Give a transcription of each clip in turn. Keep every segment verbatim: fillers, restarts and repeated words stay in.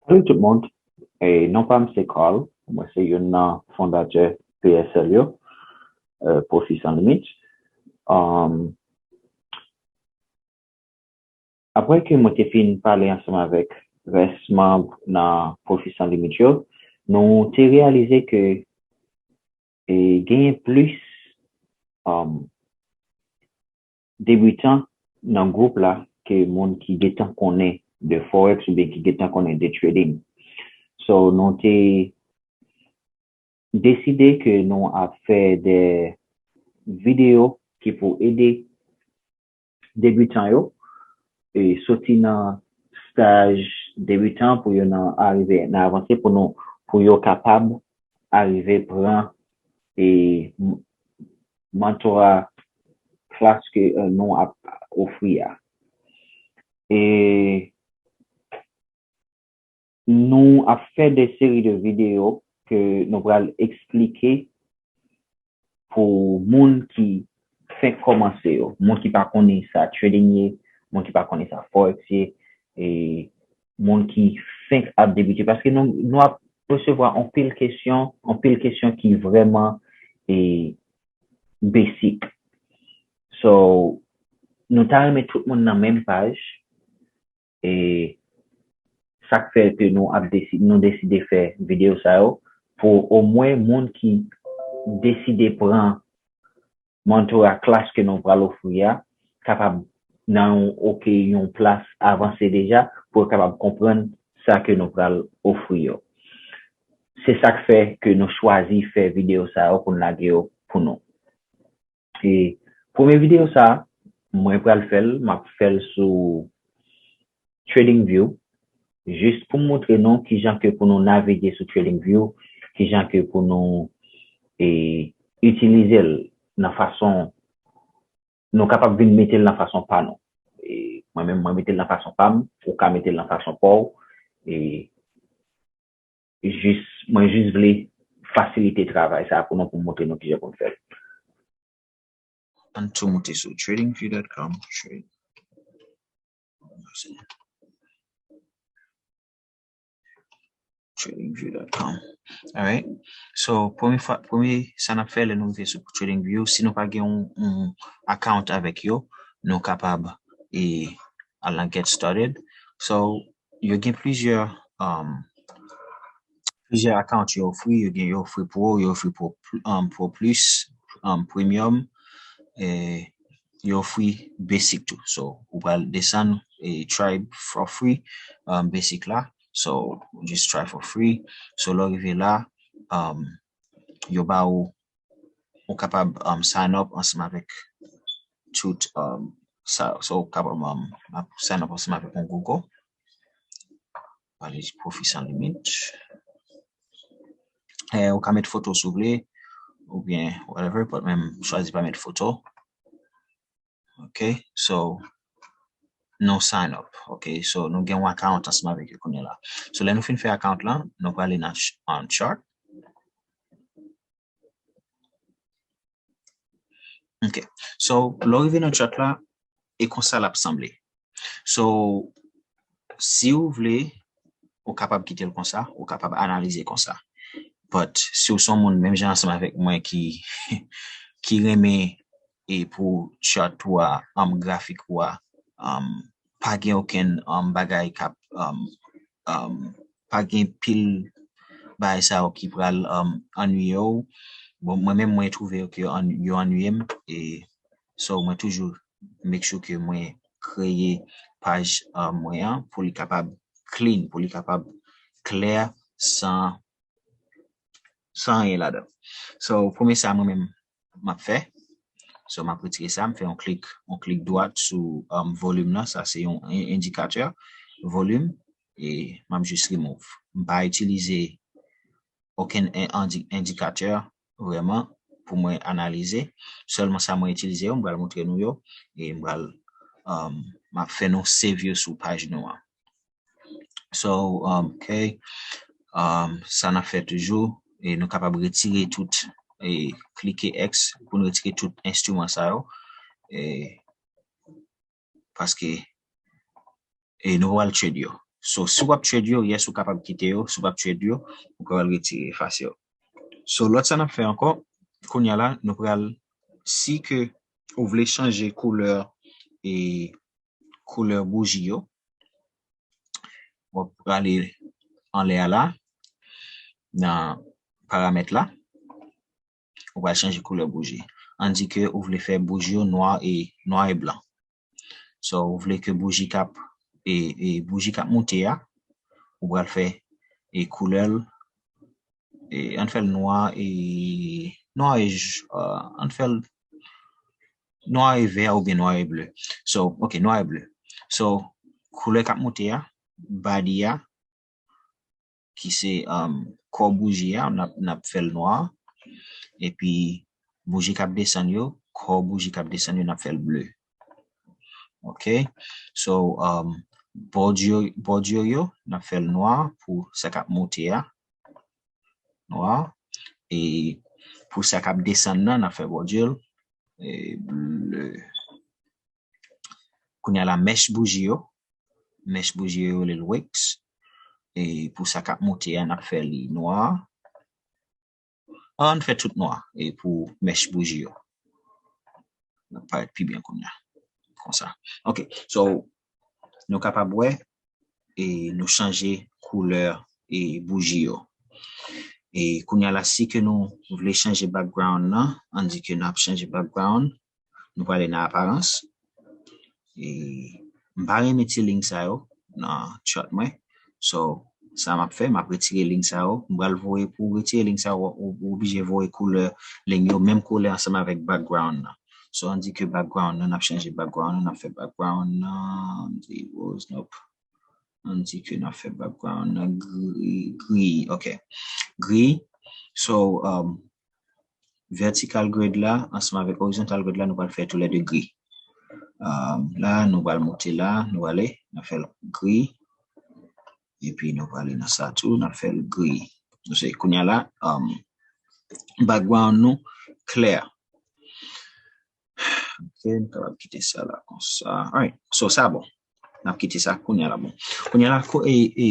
Salut tout moun. E non pa m se Carl. Mwen se youn nan fondatè P S L yo, euh, Profit Sans Limite. Um, Apre ke mwen te fin pale ansanm avèk rès manm nan Profit Sans Limite yo, nou te reyalize ke e genyen plis um, debitan nan gwoup la ke moun ki gentan konnen de Forex oubyen ki gentan konnen de trading. So, nou te deside ke nou ap fè de videyo ki pou ede debitan yo, e soti nan staj debitan pou yo nan arive nan avanse pou nou, pou yo kapab arive pran e mentora klas ke euh, nou ap ofri a. E nou ap fè de seri de videyo ke nou pral eksplike pou moun ki fenk kòmanse yo, moun ki pa konnen sa trading ye, moun ki pa konnen sa forex ye, e moun ki fenk ap debite. Paske nou, nou ap resevwa anpil kesyon, anpil kesyon ki vrèman e, basic. So, nou ta renmen tout moun nan menm paj. E sa k fè ke nou ap desi, nou deside fè videyo sa yo pou omwen moun ki deside pran mentora klas ke nou pral ofri a kapab nan yon oke yon plas avanse deja pou yo kapab konprann sa ke nou pral ofri yo. Se sa k fè ke nou chwazi fè videyo sa yo pou n lage yo pou nou. E premye videyo sa, mwen pral fè l, m ap fè l sou TradingView, jis pou m montre nou kijan ke pou nou navige sou TradingView, kijan ke pou nou e, itilize l nan fason, nou kapab vin mete l nan fason pa nou. E, mwen menm, mwen mete l nan fason pa m, ou ka mete l nan fason pa w. E, jis, mwen jis vle fasilite travay sa pou nou, pou montre nou kijan pou n fè l. Ann tou moute sou trading view dot com. Trade. trading view dot com. Alright. So, premye fwa, premye sa n ap fè lè nou rive sou trading view, si nou pa gen yon, yon account avèk yo, nou kapab e al nan get started. So, yo gen plizyè um, plizyè account yo ofri, yo gen yo ofri pro, yo ofri pro, um, pro plus, um, premium, e yo ofri basic tou. So, ou pral desann e try for free um, basic la. So, just try for free. So, lè w rive la, um, yo ba ou, ou kapab um, sign up ansanm avèk tout um, sa. So, ou kapab um, sign up ansanm avèk yon Google. Pale Profit Sans Limite. E, ou ka met foto si w vle, oubyen whatever, but mwen m chwazi pa met foto. Ok, so, nou sign up. Ok, so, nou gen yon account ansanm avèk yo kounye a la. So, lè nou fin fè account lan, nou prale nan ch- an chart. Ok, so, lè w rive nan chart la, e konsa l ap sanble. So, si w vle, ou kapab kite l konsa, ou kapab analize konsa. But, si w se yon moun menm jan ansanm avèk mwen ki, ki renmen e pou chart ou a, um, grafik ou a, um, pa gen okenn um, bagay k ap, um, um, pa gen pil bagay sa yo ki pral um, annuye w. Bon, mwen menm, mwen twouve yo ke yo annuye m. E so, mwen toujou make sure ke mwen kreye paj um, mwen an pou li kapab clean, pou li kapab klè san, san anyen ladan. So, premye sa mwen menm m ap fè. So, m ap retire sa, m fè yon klik, yon klik dwat sou um, volim nan. Sa se yon endikatè volim. E m ap jis remove. M pa itilize okenn endikatè vrèman pou mwen analize. Sèlman sa mwen itilize yo, m pral montre nou yo. E m pral, um, m ap fè nou save yo sou paj nou an. So, um, ok. Um, sa n ap fè toujou, e nou kapab retire tout, e klike X pou nou retire tout enstriman sa yo. E, paske e nou pral trade yo. So, si w ap trade yo, yes, ou kapab kite yo. Si w p ap trade yo, ou kapab retire, efase yo. So, lòt sa n ap fè ankò, kounye a la, nou pral, si ke ou vle chanje koulè, e koulè bouji yo, w ap prale anlè a la, nan paramèt la, ou pral chanje koulè bouji. Ann di ke ou vle fè bouji yo nwa e, nwa e blan. So, ou vle ke bouji k ap, e, e bouji k ap moute a, ou pral fè e koulè l, e, ann fè l nwa e, nwa e, j- uh, ann fè l nwa e vè oubyen nwa e ble. So, ok, nwa e ble. So, koulè k ap moute a, body a, ki se um, kò bouji a, n ap, n ap fè l nwa. Epi, bouji k ap desann yo, kò bouji k ap desann yo, n ap fè l ble. Ok? So, um, bòdyo, bòdyo yo, n ap fè l nwa pou sa k ap moute a. Nwa. E pou sa k ap desann nan, n ap fè bòdyo l e ble. Kounye a la, mèch bouji yo. Mèch bouji yo, yo rele l wicks. E pou sa k ap moute a, n ap fè li nwa. Ann fè tout nwa e pou mèch bouji yo. L ap parèt pi byen kounye a. Konsa. Ok. So, nou kapab wè e nou chanje koulè e bouji yo. E kounye a la, si ke nou vle chanje background nan, ann di ke n ap chanje background, nou prale nan aparans. E m pa renmen ti liy sa yo nan chart mwen. So, sa m ap fè, m ap retire liy sa yo. M pral voye pou retire liy sa yo, ou, ou oblije voye koulè liy yo, menm koulè ansanm avèk background nan. So, ann di ke background nan, n ap chanje background nan, n ap fè background nan, ann di rose, nope. Ann di ke n ap fè background nan gri, gri, ok. Gri. So, um, vertical grid la, ansanm avèk horizontal grid la, nou pral fè toulède gri. Um, la, nou pral monte la, nou ale, n ap fè l gri. Epi nou prale nan sa tou, n ap fè l gri. Nou se kounye a la, um, background nou klè. Ok, nou kapab kite sa la konsa. Alright, so sa bon. N ap kite sa kounye a la bon. Kounye a la, ko- e, e,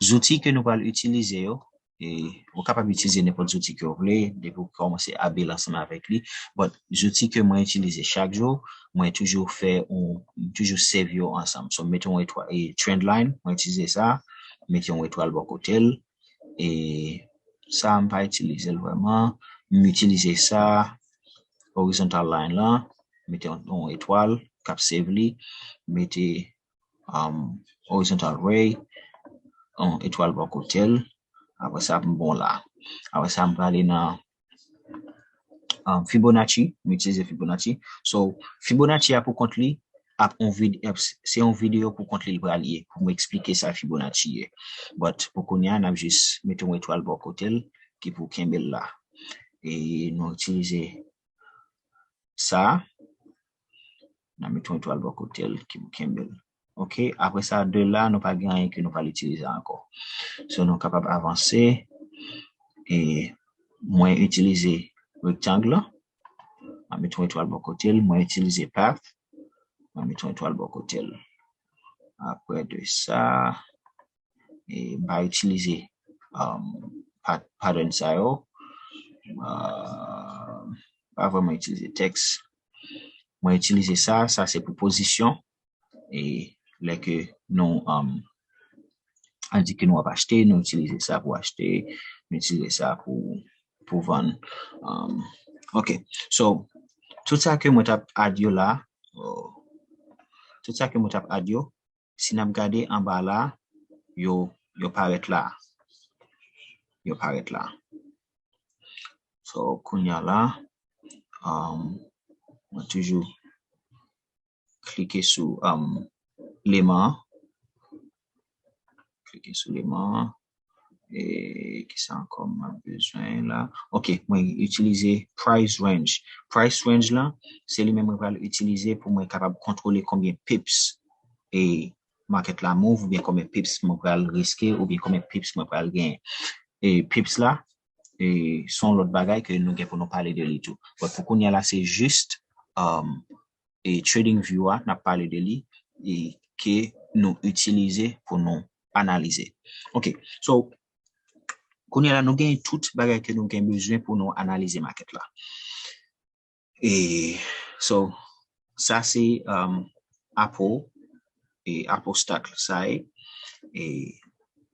zouti ke nou pral itilize yo, e, ou kapab itilize nenpòt zouti ke w vle, depi w kòmanse abile ansanm avèk li. But zouti ke mwen itilize chak jou, mwen toujou fè, on, toujou sèvi yo ansanm. So, mete yon etwa- e, trend line, mwen itilize sa, mete yon etwal bò kote l, e sa, m pa itilize l vrèman. M itilize sa, horizontal line lan, mete yon, yon etwal k ap sèvi li, mete um, horizontal ray, yon etwal bò kote l. Apre sa, m bon la. Apre sa, m prale nan um, Fibonacci, m itilize Fibonacci. So, Fibonacci a pou kont li, ap on vid, ap, se yon videyo pou kont li l pral ye, pou m eksplike sa Fibonacci ye. But pou kounye a, n ap jis mete yon etwal bò kote l, ki pou kenbe l la. E nou itilize sa, n ap mete yon etwal bò kote l, ki pou kenbe l. Ok, apre sa, de la, nou pa gen anyen ke nou pral itilize ankò. So, nou kapab avanse, e mwen itilize rectangle la, mwen mete yon etwal bò kote l, mwen itilize path, mwen mete yon etwal bò kote l. Apre de sa, e m pa itilize um, pat- pattern sa yo. Uh, pa vrèman itilize tèks. Mwen itilize sa, sa se pou pozisyon. E lè ke nou um, an di ke nou ap achte, nou itilize sa pou achte, nou itilize sa pou, pou vann. Um, ok, so, tout sa ke mwen t ap add yo la, oh, tout sa ke mwen t ap add yo, si n ap gade anba la, yo, yo parèt la. Yo parèt la. So, kounye a la, um, mwen toujou klike sou um, leman an. Klike sou leman an. E kisa ankò mwen bezwen la? Ok, mwen itilize price range. Price range lan, se li menm mwen pral itilize pou mwen kapab kontwole konbyen pips e market la move, oubyen konbyen pips mwen pral riske, oubyen konbyen pips mwen pral genyen. E pips la, e se yon lòt bagay ke nou gen pou nou pale de li tou. But pou kounye a la, se jis um, e trading view a, n ap pale de li, e ke nou itilize pou nou analize. Ok, so, kounye a la, nou gen tout bagay ke nou gen bezwen pou nou analize market la. E, so, sa se um, Apple, e Apple Stock sa e, e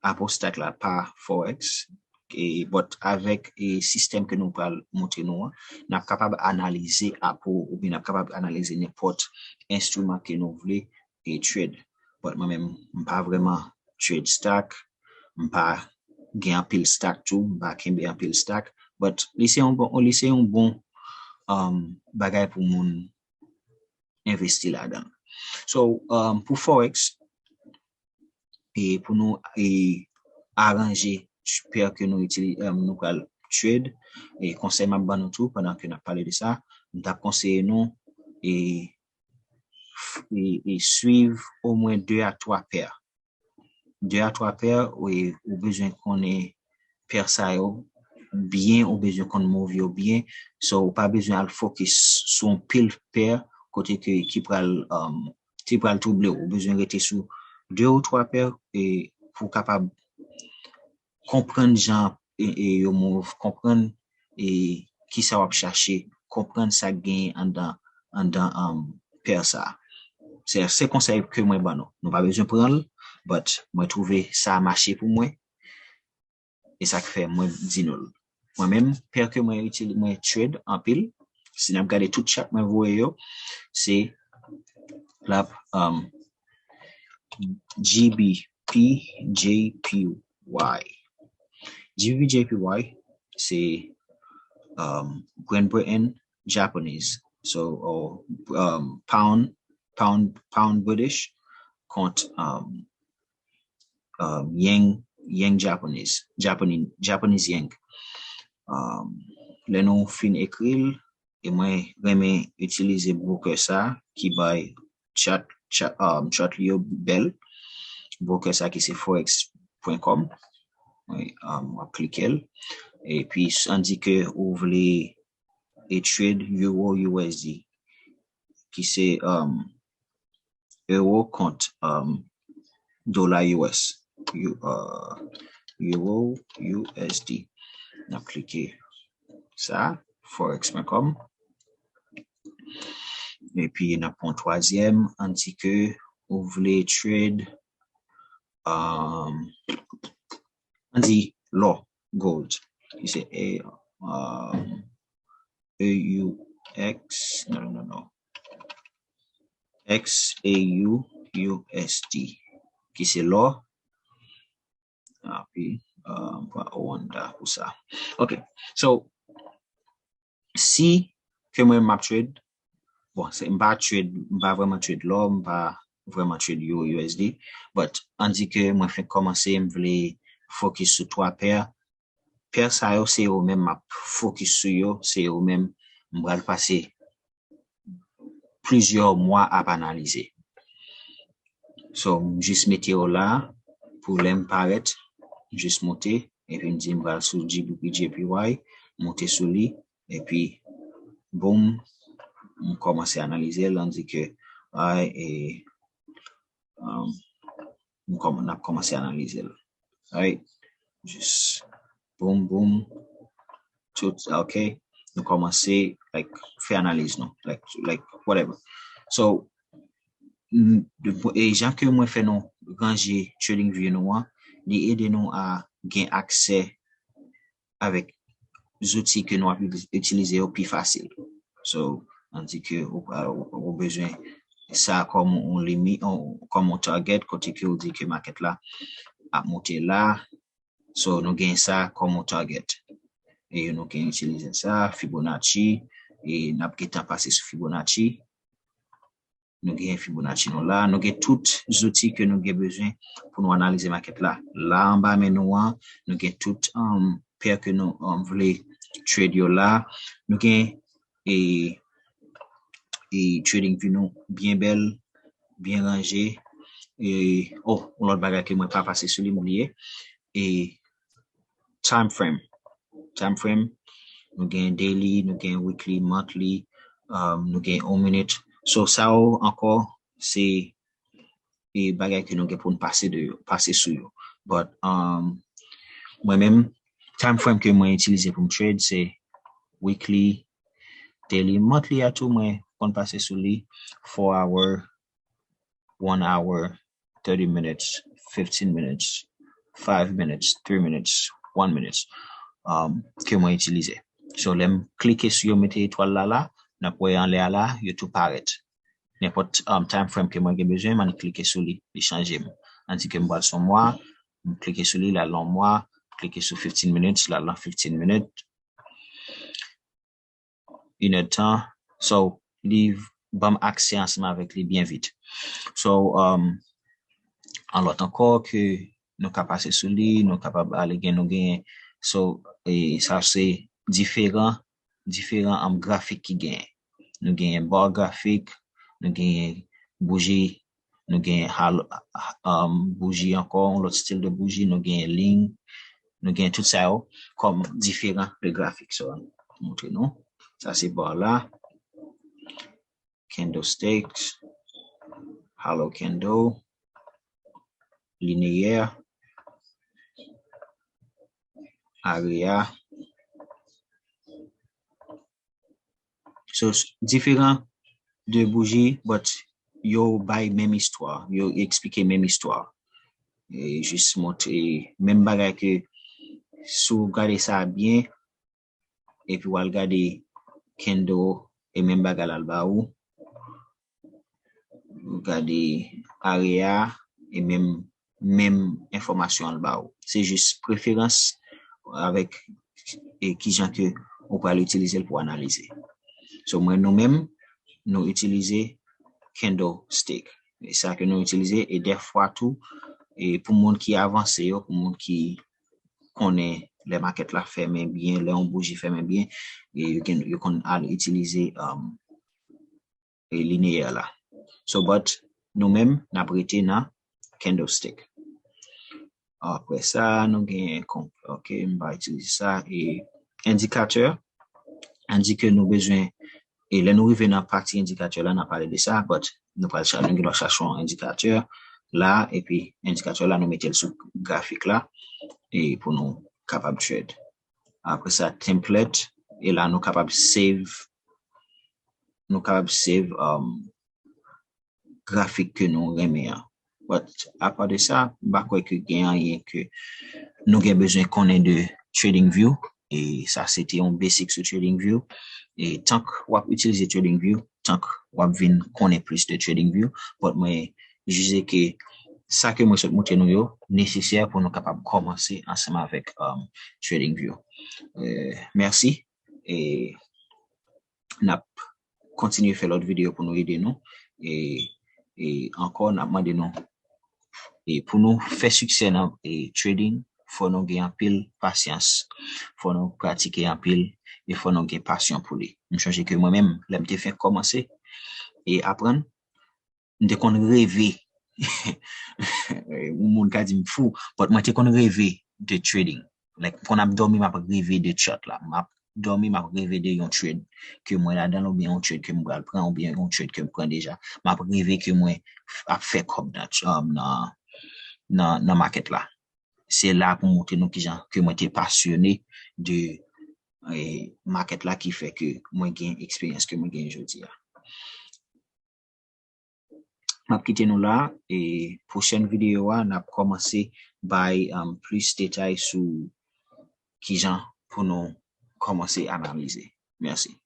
Apple Stock la pa Forex, e, but avèk e sistèm ke nou pral montre nou an, n ap kapab analize Apple oubyen n ap kapab analize nenpòt enstriman ke nou vle e trade. But mwen menm, m pa vrèman trade stock, m pa gen anpil stock tou, m pa kenbe anpil stock, but li se yon bon, li se yon bon um, bagay pou moun envesti ladan. So, um, pou Forex, e pou nou e, aranje pè ke nou itilize, um, nou pral trade, e konsèy m ap ban nou tou pandan ke n ap pale de sa, m t ap konseye nou e, e, e swiv omwen de a twa pè. De a twa pè, e, ou bezwen konnen pè sa yo byen, ou bezwen konn move yo byen. So, ou pa bezwen al fokis sou yon pil pè kote ke ki pral um, ki pral twouble w. Ou bezwen rete sou de ou twa pè e pou w kapab konprann jan e, e yo move, konprann e kisa w ap chache, konprann sa k genyen anndan anndan um, pè sa. Se se konsèy ke mwen ban nou. Nou pa bezwen pran l, but mwen twouve sa mache pou mwen. E sa k fè mwen di nou l. Mwen menm, pè ke mwen itilize, mwen trade anpil, si n ap gade tout chart mwen voye yo, se l ap um, G B P J P Y. G B P J P Y se um, Great Britain Japanese. So, or, um, pound, pound, pound British kont um, um, yen, yen Japanese, Japanese, Japanese yen. Um, lè nou fin ekri l, e mwen renmen itilize broker sa ki bay chart, chart, um, chart li yo bèl. Broker sa ki se forex point com. Wi, um, w ap klike l. Epi, ann di ke ou vle e trade euro U S D, ki se um, euro kont um, dola U S. U, uh, euro U S D. N ap klike sa, forex point com. Epi n ap pran twazyèm, ann di ke ou vle trade, um, ann di lò, gold, ki se A, um, E U X, non, non, non, X A U U S D, ki se lò. Epi, uh, pran Honda pou sa. Ok, so, si ke mwen m ap trade, bon, se, m pa trade, m pa vrèman trade lò, m pa vrèman trade euro U S D, but ann di ke mwen fenk kòmanse, m vle fokis sou twa pè. Pè sa yo se yo menm m ap fokis sou yo, se yo menm m pral pase plizyè mwa ap analize. So, m jis mete yo la pou lè m parèt, m jis moute, epi m di m pral sou G B P J P Y, moute sou li, epi boum, m kòmanse analize l, ann di ke, ay, e, um, m kòm, n ap kòmanse analize l. Right? Jis boum, boum, tout, ok. Nou kòmanse, like, fè analiz nou, like, like, whatever. So, e jan ke mwen fè nou ranje TradingView nou an, li ede nou a gen aksè avèk zouti ke nou ap itilize yo pi fasil. So, ann di ke ou, ou, ou bezwen sa kòm yon limi, kòm yon target, kote ke ou di ke market la ap monte la. So, nou gen sa kòm yon target. E nou gen itilize sa, Fibonacci, e n ap gentan pase sou Fibonacci. Nou gen Fibonacci nou la, nou gen tout zouti ke nou gen bezwen pou nou analize market la. La anba men nou an, nou gen tout um, pè ke nou um, vle trade yo la. Nou gen e, e trading view nou byen bèl, byen ranje. E, oh, yon lòt bagay ke mwen pa pase sou li, m bliye. E time frame. Time frame, nou gen daily, nou gen weekly, monthly, um, nou gen one minute. So, sa yo ankò, se e bagay ke nou gen pou n pase de yo, pase sou yo. But um, mwen menm, time frame ke mwen itilize pou m trade se weekly, daily, monthly a tou mwen konn pase sou li, four hour, one hour, thirty minutes, fifteen minutes, five minutes, three minutes, one minutes um, ke mwen itilize. So lè m klike sou yo, mete etwal la la, n ap wè anlè a la, yo tou parèt. Nenpòt um, time frame ke mwen gen bezwen, m annik klike sou li, li chanje m. Ann di ke m pral sou mwa, m klike sou li, l al nan mwa, klike sou fifteen minutes, l al nan fifteen minutes, inèdtan. So li ban m aksè ansanm avèk li byen vit. So um, an lòt ankò ke nou ka pase sou li, nou kapab ale gen nou genyen. So e, sa se diferan diferan um, grafik ki genyen. Nou genyen bar grafik, nou genyen bouji, nou genyen halo, um, bouji ankò, yon lòt stil de bouji, nou genyen liy, nou genyen tout sa yo kòm diferan de grafik. So, montre nou. Sa se bar la, candlestick, halo candle, lineyè, area. So, diferan de bouji, but yo bay menm istwa, yo eksplike menm istwa. E jis montre menm bagay ke si w gade sa byen, epi w al gade candle e menm bagay la l ba ou, ou gade area e menm menm enfòmasyon an l ba ou. Se jis preferans avèk e kijan ke ou pral itilize l pou analize. So mwen nou menm nou itilize candlestick. E sa ke nou itilize e dèfwa tou e pou moun ki avanse yo, pou moun ki konnen lè makèt la fèmen byen, lè yon bouji fèmen byen, e yo gen yo konn al itilize um, e lineyè la. So but nou menm n ap rete nan candlestick. Apre sa nou gen ok, m pa itilize sa e endikatè, endikatè nou bezwen e lè nou rive nan pati endikatè la n a pale de sa, but nou pral chache nou gen dwa chache yon endikatè la epi endikatè la nou mete l sou grafik la e pou nou kapab trade. Apre sa template e la nou kapab save nou kapab save um, grafik ke nou renmen an. But apa de sa, m pa kwè ke gen anyen ke nou gen bezwen konnen de TradingView. E sa se te yon basic sou TradingView. E tank w ap itilize TradingView, tank w ap vin konnen plis de TradingView. But mwen jije ke sa ke mwen sot montre nou yo nesesè pou nou kapab kòmanse ansanm avèk um, TradingView. Uh, mèsi. E n ap kontinye fè lòt videyo pou nou ede nou. E, e ankò, n ap mande nou e pou nou fè siksè nan e trading, fò nou gen anpil pasyans, fò nou pratike anpil, e fò nou gen pasyon pou li. M sonje ke mwen menm, lè m te fenk kòmanse e aprann, m te konn reve. Yon moun ka di m fou, but mwen te konn reve de trading. Like, m konn ap dòmi, m ap reve de chart la. M ap dòmi, m ap reve de yon trade ke mwen ladan l, oubyen yon trade ke m pral pran, oubyen yon trade ke m pran deja. M ap reve ke mwen ap fè kòb nan, um, nan, nan, nan market la. Se la pou m montre nou kijan ke mwen te pasyone de eh, market la ki fè ke mwen gen eksperyans ke mwen gen jodi a. M ap kite nou la, e pwochèn videyo a, n ap kòmanse bay um, plis detay sou kijan pou nou kòmanse analize. Mèsi.